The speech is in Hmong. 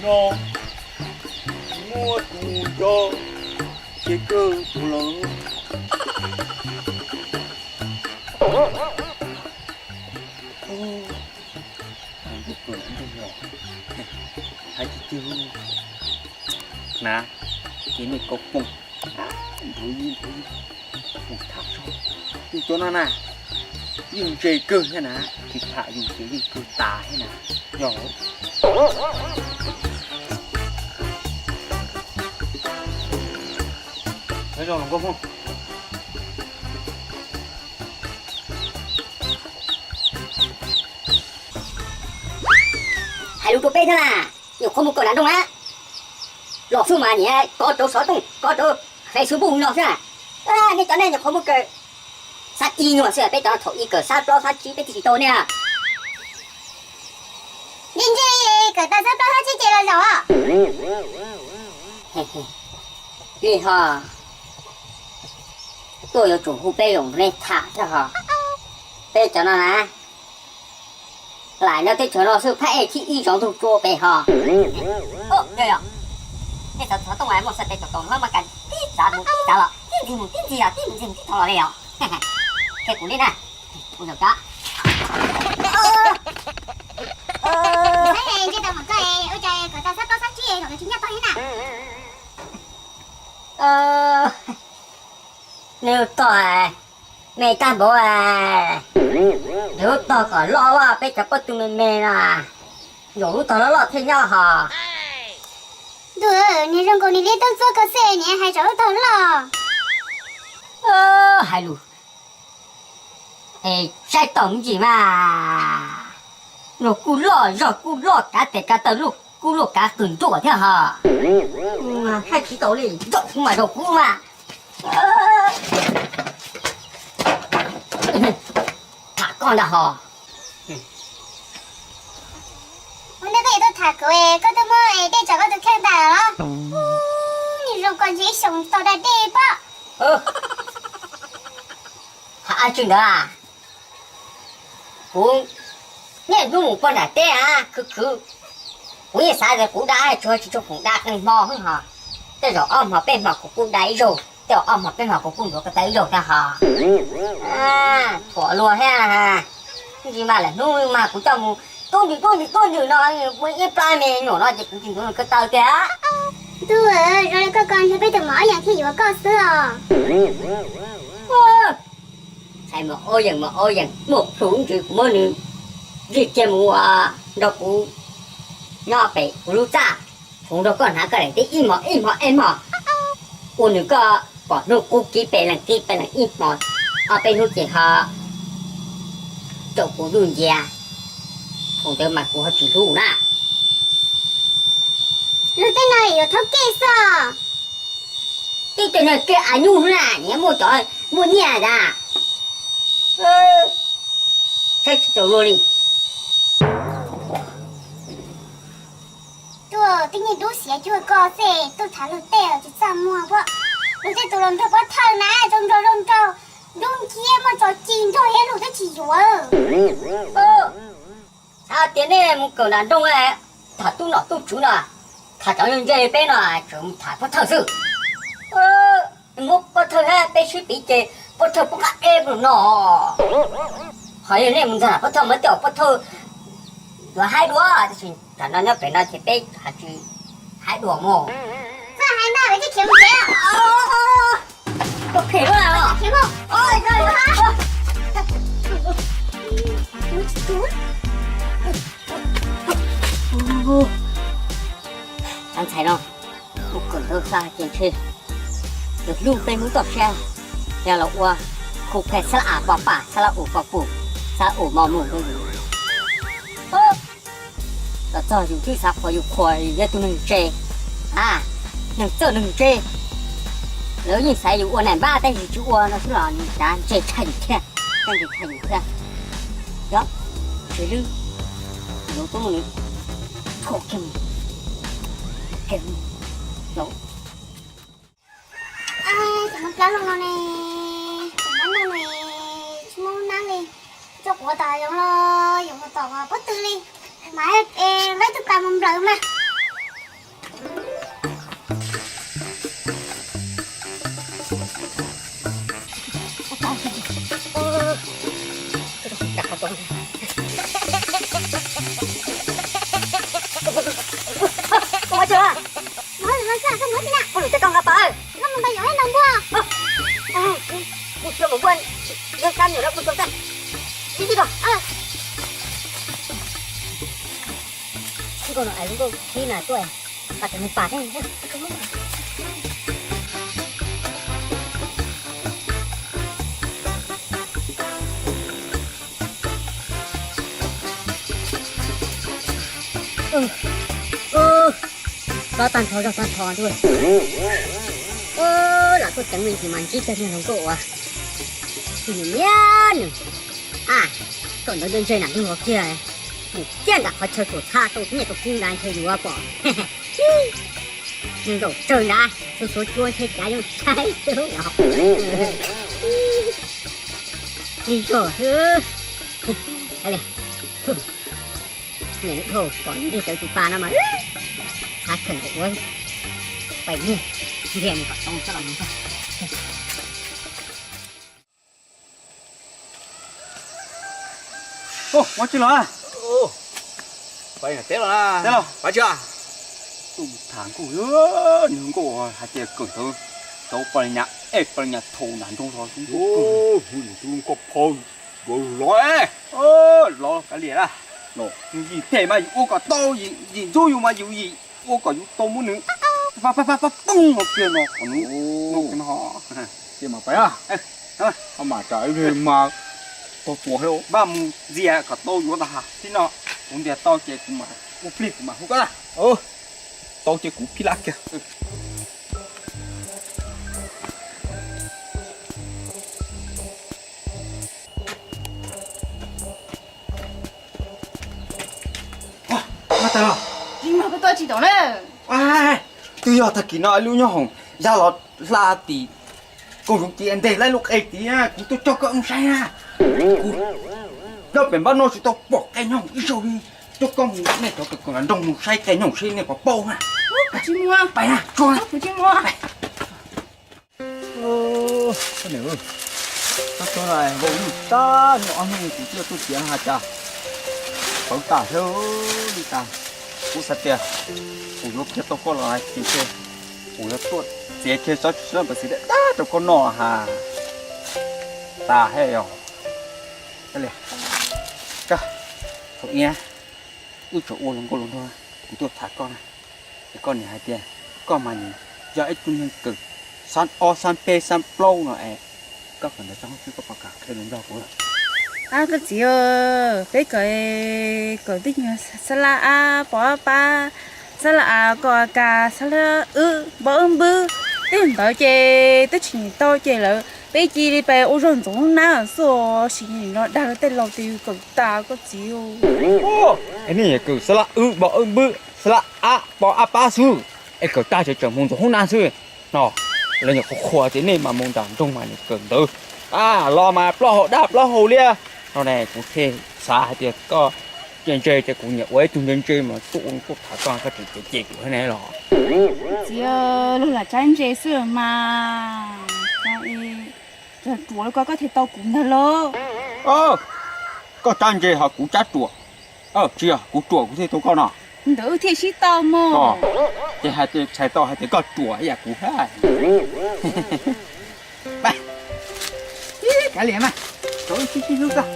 No, muaj tus cov ces kawg tus los. Hais tiag tiag, hnav ces nej koj poob nrov ib nrov ib, kuv tham tso. Yus cov no na, yeej ntse kawg thiab na, tus tham yus ces yeej kawg tas thiab na. Yog, hais lus rau peb thiab na, nyuam qhuav mus kawm nram nroog na, los xwb mas niam kov rau xov tooj, kov rau Facebook no xwb. Nej cov nej nyuam qhuav mus kawm xab ib nyuag xwb, peb cov thaum ub kawm xab plaub xab tsib peb twb tsis tau nej. Ntshe ntshe kawm tau xab plaub xab tsib ces los zaum os. Li ho, tuaj yuav tsum hu peb zoo nej tham thiab ho. Peb cov no na, lam nyob teb chaws no xwb phab ej thib ib zov ntug tsua pem ho. Yog yog, nej xov tooj muaj xab tes tom kaus hlob mas kas tib tsav mus tib tsav los tib ntxig mus tib ntxig los tib mus ntxig mus tib thaum los li os. Qhia kuv li na. Ua zaum koj, ntshe tau mam koj ua cas kawm tau xab plaub xab tsib zaum no tsis nyob tog li na. Nej lub tog me tag npaum, lub tog kom loj, peb cov pob tw me me no, zaum lub tog loj loj thiaj nyob ho. Ntuj, niag zoo nkaus niag liab tub txuab ko xwb niag hais zaum lub tog loj. Hais lus es saib tau me ntsis mas, luag kuj loj zog kuj loj kav tes kav taw, luag kuj loj kav qws nruas thiab ho. Thaij tsis tau li, zaum kuv mas zaum kuv mas. Tham koj ntag ho. Ua ntej koj yuav tuaj tham kuv, koj twb muab dej tso koj tus kheej tas los? Niag zoo koj ntshe ib xyoos tau da dej pob. Hais dab tsi ntawd? Kuv niaj hnub mus pog nram teb a, khwv khwv, kuv yeej xav tias kuv da tsuag tsis tshua khoom da qee hmo xwb ho. Tej zaum ob hmo peb hmo kuv kuj da ib zaug, tej zaum ob hmo peb hmo kuv kuj ntuav ko taw ib zaug thiab ho. Thuam luag thiab, ntsis mas lawm hnub mas kuv coj mus tuab ntsws tuab ntsws tuab ntsws no, muaj ib plab me nyuam no ces kuv tsis ntuav nws ko taw tiag. Ntuj, zoo li koj ko ntshe peb tus mos ob yees thiaj yuav koj xwb os. Txhais mos ob yees mos ob yees muaj plhus ntsis kuv muab nws zij kiag mus ua nrog kuv nyob pem kuv lub txaj, kuv nrog koj hnav koj daim teb ib hmos ib hmos ib hmos, ua nws koj pom hnub qub kiv pes lees kiv pes lees ib hmos, ob peb hnub ces ho caum kuv ntuj nciab, thaum ntawd mas kuv ho tsis hlub na. Luag tej no yuav thaub kej xwb. Tib tej neeg kej av nyuj na, niam muaj cov muaj nyiaj ntag. Saib tsis taus luag li. Tuaj tib neeg dub siab cuag koj xwb tuaj tham luag tej los tsis txaj muag pob. Luag tej tus los nrog pov thawj na, zoo nraug zoo nraug, dub nciab muaj tso ci nrog thiab luag twb tsis yuav. Xav tias nej mus kawm nram nroog, tham tub nom tub tswv no, tham cov ntse peb no tseem mus tham pov thawj xwb. Muab pov thawj thiab peb sib piv ces pov thawj poob qab deb npaum no. Ho yog nej mus nrog pov thawj mas tej zaum pov thawj yuav haib dua, tab sis tam no nyob pem no ces peb hais tsis haib dua mog. Txawj hais ntag, peb tsis khiav mus tsev. Koj phem luaj os. Cov ntxhais no, kuv kawm ntawv xa ces ntshe yog hlub peb Hmoob toj siab, yog los ua khu phe xab lab as pos pas, xab lab us pos pus, xab lab us mos mus rau yus. Los txog yus twb xav qhuas yus qhuas yog tus neeg ntse, a, neeg txawj neeg ntse. Lawv yeej xav yus ua nam npab tab sis tsis ua no xwb los nws cav ntse tshaj yus thiab, ntse tshaj yus thiab. Yog, tsis lwb, yuav tuaj mus tshuam kiag mus, kiag mus, yog. Ces muab plab los no ne, ces muab no ne, tsis muaj nab li, tso quav tom yoov los yoov tom pob tw li, mas lawv tus pas mus nplawm mas. Ua tsaug, koj lwm tes koj nqa pas, kuv cua mus npuaj yawg sab nyuam lawm, kuv tsaug tag. Ib tib ko, ib ko no es nkauj khib na tuaj, pas tseem mus pas thiab. Tsob tag nrho zog tag nrho ntuj. Lam tuaj ceev me ntsis mas ntsib cov niag hluas nkauj uas nws niaj nws, a, kawm ntawv ntse ntse nam ntuj los kiag, mus kiag nram qhov chaw tuam txhab tau nyiaj tau kub nrad ntshe yuav pom. Nws zaum tsawg nrad, xuav xuav cua ntshe cav yuav tshaib xwb os. Tsis zog xwb. Niam dhau pom ntiag cov tus pas no mas xav kheem ua pais nyiag, ntiag nws kom tau txoj los mus. Ua tsi los? Pais teb los na. Teb los? Pais tsi? Tuaj tham nkauj, nws nkauj hais tias kawm ntawv tau poj niam, es poj niam thaum nram nroog los. Hnub nws tus nkauj phau los los, los kav liam na. Yus yim them mas yus ua kom tau, yim ntxub yus mas yus yim ua kom yus tau muab nws pab pab pab poob no kiag no, kom nws no no. Ces mas pais, mas tsam ib pliag mas tau tua thiab. Npaj mus ntxias kom tau yuav ntag, tib no kuv ntias tau ces kuv mam ua plig kuv mam hu koj na. Tau ces kuv phij lab kiag. Tsis mas koj tuaj tsis tau na. Twb yog tag kis no lub nyob hoom Yaj los hla tim koog zoov tim nteg lawv lub qe tid, kuv tuaj coj koj mus saib na. Kuv nyob pem npab no tsis tau pom qe nyob ib zaug li. Coj koj mus nej cov kawm kawm nram nroog mus saib qe nyob seb nej puas paub na. Pais na, tsuag. Koj niam, koj tuaj no npaum li tag nrho ob hnub kuv twb tuaj txiav no has cas pawv tas thiab li tas. Kuv xav tias kuv yuav kiag tau koj los hais tias kuv yuav tuaj txiav kiag tsob txiv pam xwm dab rau koj noj has tas thiab yog. Koj, thaum ub wb tseem ua hluas nkauj hluas nraug, kuv tuaj tham koj na, es koj niam hais tias koj mas nws yog ib tug neeg kawm xab ob xab peb xab plaub no es koj kawm ntawv txog hoob twb koj puas kam qhia lus nrog kuv? Ab, koj txiv, peb kawm, kawm tib nyuag xab lab ab pov ab pab, xab lab a ko a ka, xab lab wb npau wb npwb, tej ntawd ces twb tsis nyiam tau ces lawv peb cia li pes ua zog ntxoov hoob nab xwb, sim nyiam los dag tej laus tias yus kawm tas koj txiv. Es nej kawm xab lab wb npau wb npwb, xab lab ab pov ab pab xwb, es kawm tag ces tseem mus ntxoov hoob nab xwb no. Lawv nyuam qhuav qhuas tias nej mas mus nram nroog mas nyiam kawm ntawv, los mas plaub hau dab plaub hau liab no ne. Kuv thiaj xav hais tias koj ntse ntse ces kuv nyiam ua ib tug ntse ntse mas tuaj ua tuaj tham koj, koj tseem cem cem kuv thiab ne los? Txiv, luag lam tsab ntse xwb mas, ruam li ko koj thiaj tau kuv ntag lauj. Koj tsab ntse ho kuv tsab ruam? Tsis yog kuv ruam kuv thiaj tau koj no. Ntawd wb thiaj sib tau mog. Ces hais tias txhais tau hais tias koj ruam ib yam kuv thiab. Kav liam mas, rau wb sib sib hlub koj.